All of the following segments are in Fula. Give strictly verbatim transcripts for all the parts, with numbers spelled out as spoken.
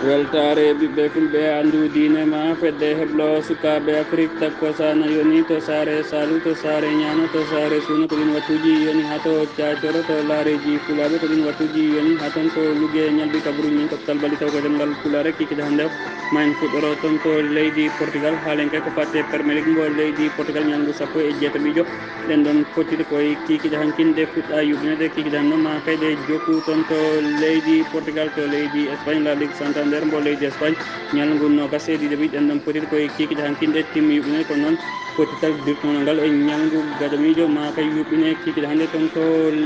Weltaare ɓiɓɓe fulɓe, anndu diine ma, fedde heblo sukaaɓe Afrik, takko sana yoni to saare Saalu, to saare Ñaano, to saare Suuna, ko ɗin wattuuji yoni haa to Caacoro, to laareeji Fulaaɓe, ko ɗin wattuuji yoni haa ton to Luge, ñalɗi kabaruuji men, ko talbali taw ko ɗemngal Pulaar, kikiiɗe hannde ma en fuɗɗoro ton to leydi Portugal, haalen kay ko faati e Premier League mbo leydi Portugal, ñalngu sappo e jeetaɓiijo. Ɗen ɗon pottiɗe ko e kikiiɗe hankin ɗe fuɗɗa yuɓɓineede, kikiiɗe hanno ma kay ɗe jokku ton to leydi Portugal, to leydi Espagne, La Ligue Santander mbo leydi Espagne, ñalngu noogas e ɗiɗo ɓiy. Ɗen ɗon pottiɗe ko e kikiiɗe hankin ɗe timmi yuɓɓineede, kono noon pottital dirtongal ngal e ñalngu gadamiijo ma kay yuɓɓine kikiiɗe hannde ton to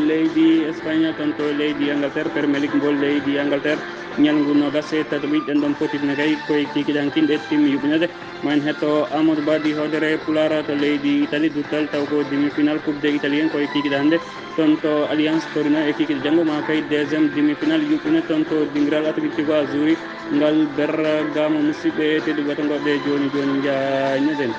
leydi Espagne, ton to leydi Angleterre, Premier League mbo leydi Angleterre, ñalngu noogas e tato ɓiy. Ɗen ɗon pottiɗe ne kay ko e kikiiɗe hankin ɗe timmi yuɓɓineede. Ma en hetto Amadou Ba di hoodere Pulaar to leydi Italie, duttal taw ko demi-finale Coupe de Italie en ko e kikiiɗe hannde ton to Allianz Torino, e kikiiɗe janngo ma kay deuxième demi-finale yuɓɓine ton to dingiral Atletico Azzurri ngal. Bergamo, musidɓe tedduɓe, to ngoɗɗe jooni jooni njaaynoɗen.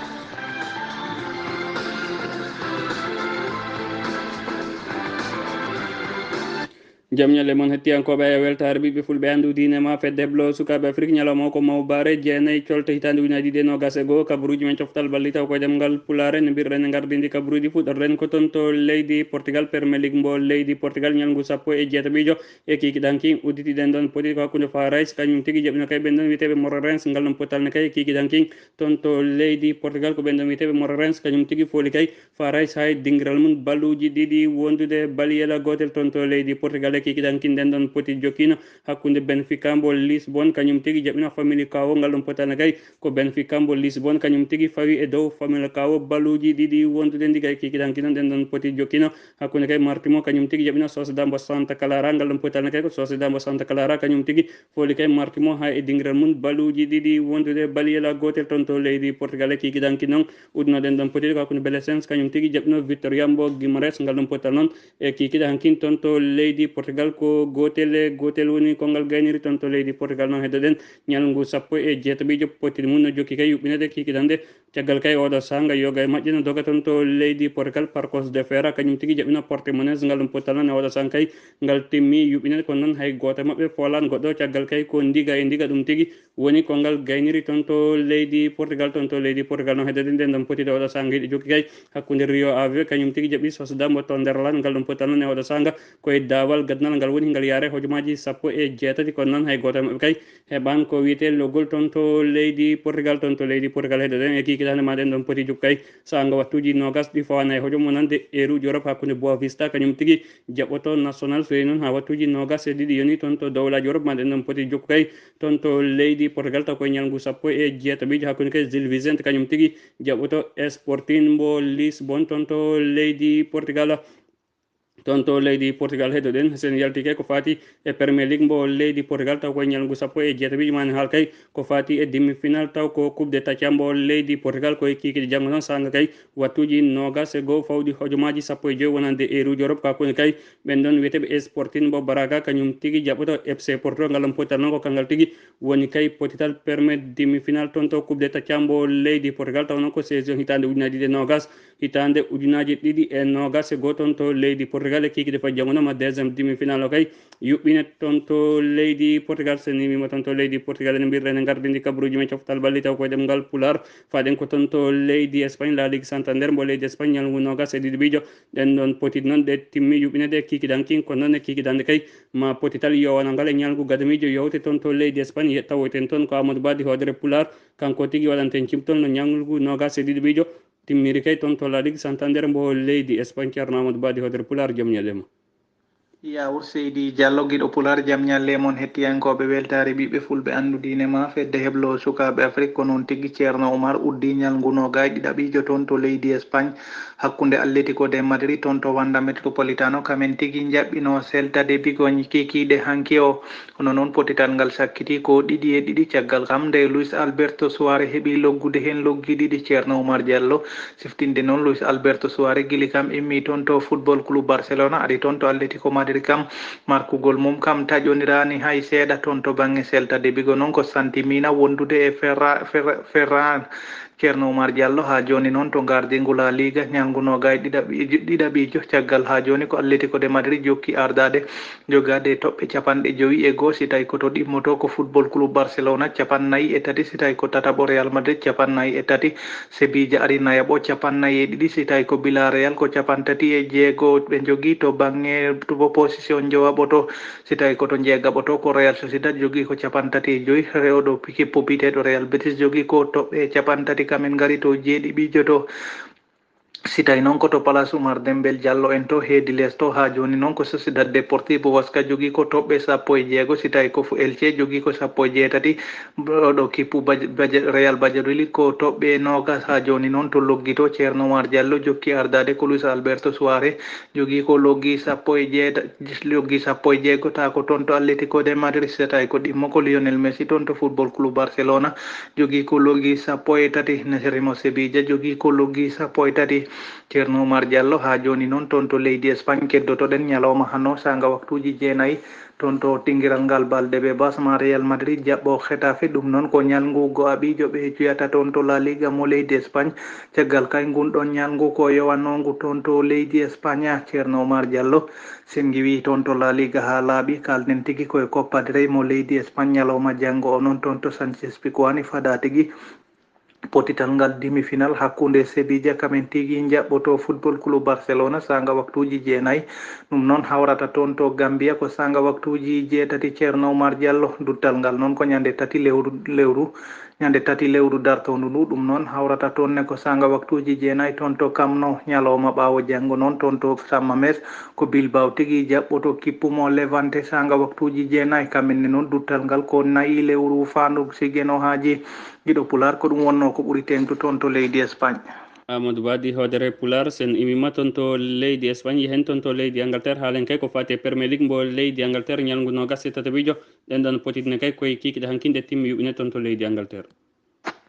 Jam ñalle mon hettiyankooɓe, e weltaare ɓiɓɓe fulɓe, anndu diine ma, fedde heblo sukaaɓe Afrik, ñalawma o ko mawbaare jeenayi colte hitaande ujunaaji ɗiɗi e noogas e goo, kabaruuji men coftal balli taw ko e ɗemngal Pulaar, ne mbirɗen e ngardiindi kabaruuji, fuɗɗorɗen ko ton to leydi Portugal, Premier League mbo leydi Portugal, ñalngu sappo e jeetaɓiijo e kikiiɗe hankin udditiɗen ɗon poti ko hakkunde Farais, kañum tigi jaɓino kay ɓen ɗon wiyeteeɓe Moreirense, ngal ɗon potal ne kay e kikiiɗe hankin ton to leydi Portugal, ko ɓen ɗon wiyeteeɓe Moreirense, kañum tigi fooli kay Farais hay dingiral mum baluuji ɗiɗi wondude baliyela gootel ton to leydi Portugal, e kikiiɗe hankin ɗen ɗon poti jokkino hakkunde Benfica mbo Lisbon, kañum tigi jaɓino Famalicão, ngal ɗon potal ne kay ko Benfica mbo Lisbon, kañum tigi fawi e dow Famalicão baluuji ɗiɗi wondude ndiga, e kikiiɗe hankin ɗon ɗen ɗon poti jokkino hakkunde kay Marítimo, kañum tigi jaɓino Sociedad mbo Santa Clara, ngal ɗon potal ne kay ko Sociedad mbo Santa Clara, kañum tigi fooli kay Marítimo hay e dingiral mum baluuji ɗiɗi wondude baliyela gootel ton to leydi Portugal, e kikiiɗe hankin noon uddunoɗen ɗon pottiɗe ko hakkunde Belenenses, kañum tigi jaɓino Vitória mbo Guimarães, ngal ɗon pottal noon e kikiiɗe hankin ton to leydi Portugal ko gootel e gootel woni kongal gayniri ton to leydi Portugal. Noon heddoɗen ñalngu sappo e jeetaɓiijo pottiɗe mum no jokki kay yuɓɓineede kikiiɗe hannde. Caggal kay oɗo saanga yoga e majje no doga ton to leydi Portugal, Paços de Ferreira, kañum tigi jaɓino Portimonense, ngal ɗon pottal noon e oɗo saanga kay ngal timmi yuɓɓineede, kono noon hay gooto e maɓɓe foolaani goɗɗo. Caggal kay ko ndiga e ndiga ɗum tigi woni ko ngal gayniri ton to leydi Portugal, ton to leydi Portugal noon heddoɗen ɗen ɗon pottiɗe oɗo saanga hiɗe jokki kay hakkunde Rio Ave, kañum tigi jaɓi Sociedad mbo to Netherlands, ngal ɗon pottal noon e oɗo saanga ko e daawal gadnal ngal woni ngal yaare hojomaaji sappo e jeetati, kono noon hay gooto e maɓɓe kay heɓaani ko wiyetee logol ton to leydi Portugal, ton to leydi Portugal heddoɗen e kikiiɗe hannde ma ɗen ɗon poti jokku kay saanga wattuuji noogas ɗi fawaani hay hojom wonande eeruuji Europe hakkunde Boavista, kañum tigi jaɓoto Nacional, so yehi noon haa wattuuji noogas e ɗiɗi yoni ton to dowlaaji Europe ma ɗen ɗon poti jokku kay ton to leydi Portugal, taw koye ñalngu sappo e jeetaɓiijo hakkunde kay Gil Vicente kañum tigi jaɓoto Sporting mbo Lisbon ton to leydi Portugal. Ton to leydi Portugal heddoɗen, sen yalti kay ko faati e Premier League mbo leydi Portugal, taw koye ñalngu sappo e jeetaɓiijo ma en haal kay ko faati e demi-finale taw ko Coupe de Taca mbo leydi Portugal, koye kikiiɗe janngo tan saanga kay wattuuji noogas e goo fawɗi hojomaaji sappo e joy wonande eeruuji Europe, ka koni kay ɓen ɗon wiyeteeɓe Sporting mbo Braga, kañum tigi jaɓoto F C Porto, ngal ɗon pottal noon ko kangal tigi woni kay pottital permet demi-finale ton to Coupe de Taca mbo leydi Portugal, taw noon ko saison hitaande ujunaaji ɗiɗi e noogas, hitaande ujunaaji ɗiɗi e noogas e goo ton to leydi Portugal, e kikiiɗe fay janngo noon ma deuxième demi-finale o kay yuɓɓine ton to leydi Portugal. So ni wiima ton to leydi Portugal, ene mbirɗen e ngardiindi kabaruuji men coftal balli taw koye ɗemngal Pulaar. Faaɗen ko ton to leydi Espagne, La Ligue Santander mbo leydi Espagne, ñalngu noogas e ɗiɗi ɓiijo. Ɗen ɗon pottiɗe noon ɗe timmi yuɓɓineede e kikiiɗe hankin, kono noon e kikiiɗe hannde kay ma pottital yowanal ngal e ñalngu gadamiijo yowte ton to leydi Espagne. Ye-, tawoyten toon ko Amadou Ba di hoodere Pulaar, kanko tigi waɗanten cimtol no ñalngu noogas e ɗiɗi ɓiijo timmiri kay ton to La Ligue Santander mbo leydi Espagne. Ceerno Amadou Ba di hoodere Pulaar, jam ñalle ma. Yaawur Seydi Diallo, giɗo Pulaar, jam ñalle mon hettiyankooɓe weltaare ɓiɓɓe fulɓe, anndu diine ma, fedde heblo sukaaɓe Afrik. Ko noon tigi, Ceerno Oumar uddi ñalngu noogas e ɗiɗaɓiijo toon to leydi Espagne, hakkunde Atlético de Madrid toon to Wanda Metropolitano, kamen tigi njaɓɓino Celta de Vigo kikiiɗe hanki o. Kono noon pottital ngal sakkiti ko ɗiɗi e ɗiɗi, caggal kam nde Luis Alberto Suarez heɓi loggude heen loggi ɗiɗi. Ceerno Oumar Diallo, siftinde noon Luis Alberto Suarez gila kam immi toon to Football Club Barcelona, ari toon to Atlético Madrid kam, markugol mum kam taƴoniraani hay seeɗa toon to bannge Celta de Vigo. Noon ko santimina wondude e Ferra-, Ferra-, Ferran Ceerno Oumar Diallo, haa jooni noon to gardingu La Liga, ñalngu noogaay ɗiɗaɓi-, ɗiɗaɓiijo, caggal haa jooni ko Atlético de Madrid jokki ardaade, jogaade toɓɓe capanɗe jowi e goo, si tawi ko to ɗimmoto ko Football Club Barcelona, capannayi e tati, si tawi ko tataɓo Real Madrid, capannayi e tati, Sevilla ari nayaɓo, capannayi e ɗiɗi, si tawi ko Villarreal ko capantati e jeego ɓe njogii to baŋŋe to position jowaɓoto. Si tawi ko to njeegaɓoto ko Real Sociedad jogii ko capantati e joyi, rewɗo kippu biyeteeɗo Real Betis jogii ko toɓɓe capantati, kamin ngari to jeeɗiɓiijo to. Si tawi noon ko to Place Oumar Dembel Diallo en to heedi les to, haa jooni noon ko Sociedad Deportivo Huesca jogii ko toɓɓe sappo e jeego, si tawi ko fu Elche jogii ko sappo e jeetati, rewɗo kippu Baj-, Baja-, Real Valladolid ko toɓɓe noogas, haa jooni noon to loggito Ceerno Oumar Diallo jokki ardaade ko Luis Alberto Suarez jogii ko loggi sappo e jeeta-, loggi sappo e jeego, ta ko toon to Atlético de Madrid, si tawi ko ɗimmo ko Lionel Messi toon to Football Club Barcelona, jogii ko loggi sappo e tati, Nasrimo Sevilla jogii ko loggi sappo e tati. Ceerno Oumar Diallo, haa jooni noon toon to leydi Espagne, keddotoɗen ñalawma hano saanga waktuuji jeenayi, toon to dingiral ngal balde ɓe basma Real Madrid jaɓɓo Getafe, ɗum noon ko ñalngu go'aɓiijo ɓe juyata toon to La Liga mo leydi Espagne. Caggal kay ngun ɗon ñalngu ko yowannoongu toon to leydi Espagne, Ceerno Oumar Diallo, sen ngiwi toon to La Liga haa laaɓi, kalden tigi koye Copa del Rey mo leydi Espagne ñalawma janngo o noon toon to Sanchez Pizjuan fada tigi potital ngal demi-final hakkunde Sevilla kamen tigi njaɓɓoto Football Club Barcelona saanga waktuuji jeenayi. Ɗum noon hawrata toon to Gambia ko saanga waktuuji jeetati, Ceerno Oumar Diallo. Duttal ngal noon ko ñande tati lewru, lewru, ñande tati lewru dartoondu ndu. Ɗum noon hawrata toon ne ko saanga waktuuji jeenayi toon to Camp Nou, ñalawma ɓaawo janngo noon toon to San Mamés ko Bilbao tigi jaɓɓoto kippu mo Levante saanga waktuuji jeenayi. Kamen ne noon duttal ngal ko nayi lewru faandu, si geno haaji. Giɗo Pulaar, ko ɗum wonnoo ko ɓuri teeŋtu toon to leydi Espagne. Amadou Badi, hoodere Pulaar, sen iwima toon to leydi Espagne, yehen toon to leydi Angleterre, haalen kay ko faati e Premier League mbo leydi Angleterre, ñalngu noogas e tataɓiijo, ɗen ɗon potitne kay koye kikiɗe hankinde timmi yuɓɓine toon to leydi Angleterre.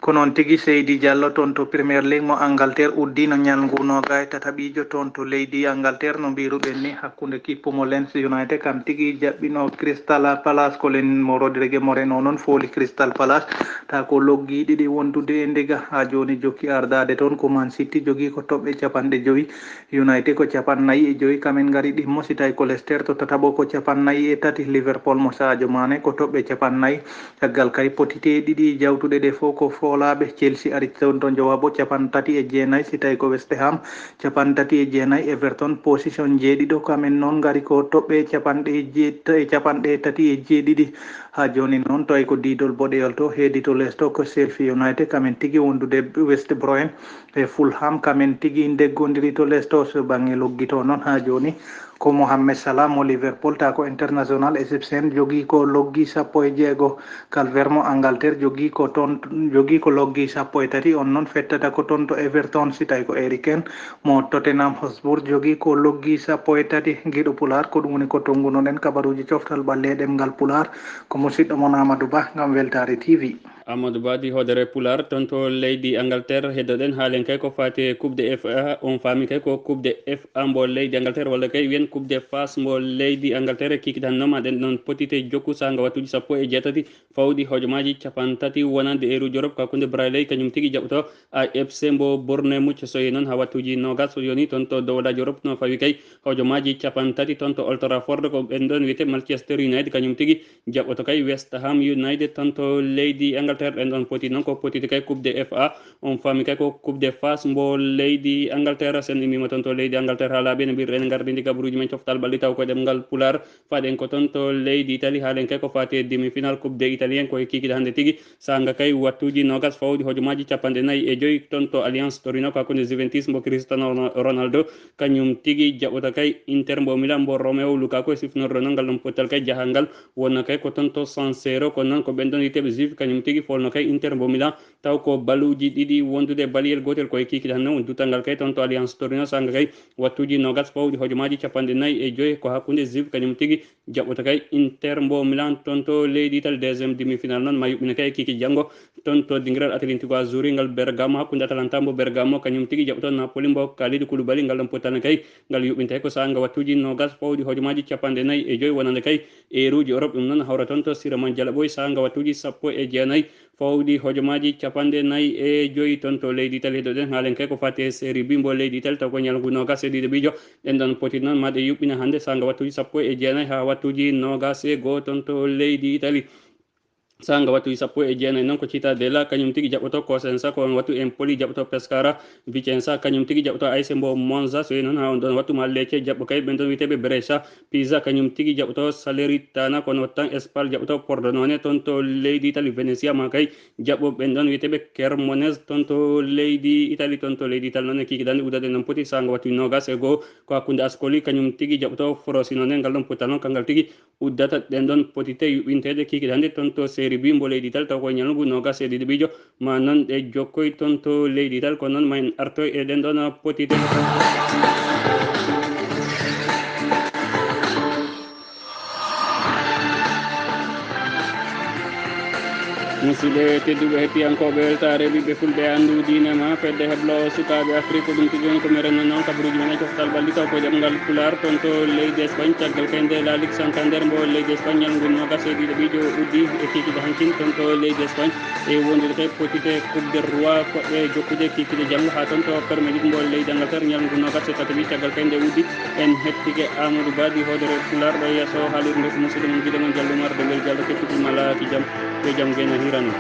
Ko noon tigi, Seydi Diallo, toon to Premier League mo Angleterre uddiino ñalngu noogas e tataɓiijo toon to leydi Angleterre, no mbiruɗen ni, hakkunde kippu mo Leeds United, kam tigi jaɓɓino Crystal Palace, ko len mo Rodrigue Moreno noon fooli Crystal Palace, ta ko loggi ɗiɗi wondude e ndiga. Haa jooni jokki ardaade toon ko Man City jogii ko toɓɓe capanɗe jowi, United ko capannayi e jowi, kamen ngari ɗimmo, si tawi ko Leicester to tataɓo ko capannayi e tati, Liverpool mo Sadio Mané ko toɓɓe capannayi. Caggal kay potite ɗiɗi jawtuɗe ɗe fof ko foolaaɓe. Chelsea ari toon to njowaɓo capantati e jeenayi, si tawi ko West Ham capantati e jeenayi, Everton position jeeɗiɗo, kamen noon ngari ko toɓɓe capanɗe jeet-, e capanɗe tati e jeeɗiɗi. Haa jooni noon tawi ko diidol boɗeyol to, heedi to les to ko Sheffield United, kamen tigi wondude West Brom e Fulham, kamen tigi ndeggondiri to les to. So baŋnge loggito noon haa jooni ko Mohamed Salah mo Liverpool, ta ko international égyptien, jogii ko loggi sappo e jeego. Calvert mo Angleterre jogii ko toon, jogii ko loggi sappo e tati, on noon fettata ko toon to Everton, si tawi ko Harry Kane mo Tottenham Hotspur jogii ko loggi sappo e tati. Giɗo Pulaar, ko ɗum woni ko tonngunoɗen kabaruuji coftal ɓalle e ɗemngal Pulaar. Ko musiɗɗo mon Amadou Ba ngam Weltaare T V. Amadou Badi, hoodere Pulaar, toon to leydi Angleterre, heddoɗen haalen kay ko faati e Coupe de F A, on faami kay ko Coupe de F A mbo leydi Angleterre, walla kay wiyen Coupe de Face mbo leydi Angleterre, kikiɗe hannde noon ma ɗen ɗon potite jokku saanga wattuuji sappo e jeetati, fawɗi hojomaaji capantati wonande eeruuji Europe, ko hakkunde Braille kañum tigi jaɓɓoto A F C mbo Bournemouth, so yehi noon haa wattuuji noogas, so yoni toon to dowlaaji Europe no fawi kay hojomaaji capantati toon to Old Trafford, ko ɓen ɗon wiyete Manchester United, kañum tigi jaɓɓoto kay West Ham United toon to leydi Angleterre. Ɗen ɗon poti noon ko potiti kay Coupe de F A. On faami kay ko Coupe de Face mbo leydi Angleterre. Sen immima toon to leydi Angleterre haa laaɓi, no mbirɗen, ngardindi kabaruuji men coftal ɓalli taw ko ɗemngal Pulaar. Faɗen ko toon to leydi Italie, haalen kay ko faati e demi-final Coupe de Italien, ko e kikiɗe hannde tigi. Saanga kay wattuuji noogas fawɗi hojomaaji capanɗe nayi e joyi toon to Allianz Torino, ko hakkunde Juventus mbo Cristiano Ronaldo. Kañum tigi jaɓɓoto kay Inter mbo Milan mbo Romelu Lukaku e sifnorɗo noon ngal ɗon pottal kay jahal ngal. Wonno kay ko toon to San Siro, ko noon ko ɓen ɗon yetteeɓe Juve, kañum tigi folno kay Inter mbo Milan, taw ko baluuji ɗiɗi wondude baliyel gootel ko e kikiɗe hannde. Duttal ngal kay toon to Allianz Torino, saanga kay wattuuji noogas fawɗi hojomaaji capanɗe nayi e joyi, ko hakkunde Juve kañum tigi jaɓɓoto kay Inter mbo Milan toon to leydi Italie. Deuxième demi-finale noon ma yuɓɓine kay e kikiiɗe janngo toon to dingiral Atlético Azzurri ngal Bergamo, hakkunde Atalanta mbo Bergamo kañum tigi jaɓɓoto Napoli mbo Kalidou Koulibaly. Ngal ɗon pottal ne kay ngal yuɓɓinte ko saanga wattuuji noogas fawɗi hojomaaji capanɗe nayi e joyi wonande kay eeruuji Europe. Ɗum noon hawra toon to Siroma Jalaɓoy saanga wattuuji sappo e jeenayi Fawɗi hojomaaji capanɗe nayi e joyi ton to leydi Itali. Heɗoɗen haalen kay ko fati e série B mbo leydi Itali, taw ko ñalngu noogas e ɗiɗo ɓiijo. Ɗen ɗon poti noon ma ɗe yuɓɓina hannde saanga wattuuji sappo e jeenayi haa wattuuji noogas e goo ton to leydi Itali. Saanga wattuuji sappo e jeenayi noon ko Cittadella, kañum tigi jaɓɓoto Cosenza, ko on wattu Empoli jaɓɓoto Pescara, Vicenza kañum tigi jaɓɓoto A S mbo Monza, so e noon haa on ɗon wattu ma Lecce jaɓɓo kay ɓen ɗon wiyeteeɓe Brescia, Pisa kañum tigi jaɓɓoto Salernitana, kono wattan Spal jaɓɓoto Pordenone ton to leydi Itali. Venezia ma kay jaɓɓo ɓen ɗon wiyeteeɓe Cremonese ton to leydi Itali. Ton to leydi Itali noon e kiikiɗe hannde uddata ɗen poti saanga wattu noogas e goo ko hakkunde Ascoli kañum tigi jaɓɓoto Frosinone. Ngal ɗon pottal noon kangal tigi uddata ɗen ɗon potite yuɓɓinteeɗe kiikiɗe hannde ton to série B mbo leydi Itali, taw ko e ñalngu noogas e ɗiɗo ɓiijo. Ma noon ɗe jokkoy ton to leydi Itali, ko noon ma en artoy e ɗen ɗon potite. Musidɓe tedduɓe, hettiyankooɓe weltaare ɓiɓɓe fulɓe, anndu diine ma fedde heblo sukaaɓe Afrik, ko ɗum tigi woni ko mi renno noon kabaruuji men e coftal ɓalli taw ko e ɗemngal Pulaar ton to leydi Espagne. Caggal kay nde La Ligue Santander mbo leydi Espagne ñalngu noogas e ɗiɗo ɓiijo uddi e kiikiɗe hankin ton to leydi Espagne. E wondude kay potite Coupe du Roi, poɗɗe jokkude kiikiɗe janngo haa toon to Premier League mbo leydi Angleterre, ñalngu noogas e tataɓi. Caggal kay nde uddi, en hettike Amadou Ba, ɗi hoodere Pulaar ɗo yeeso haalirde nde ko musidɗo mon giɗo mon Diallo Oumar Dembel Diallo, kettugol ma laaki jam, yo jam gena hiirano.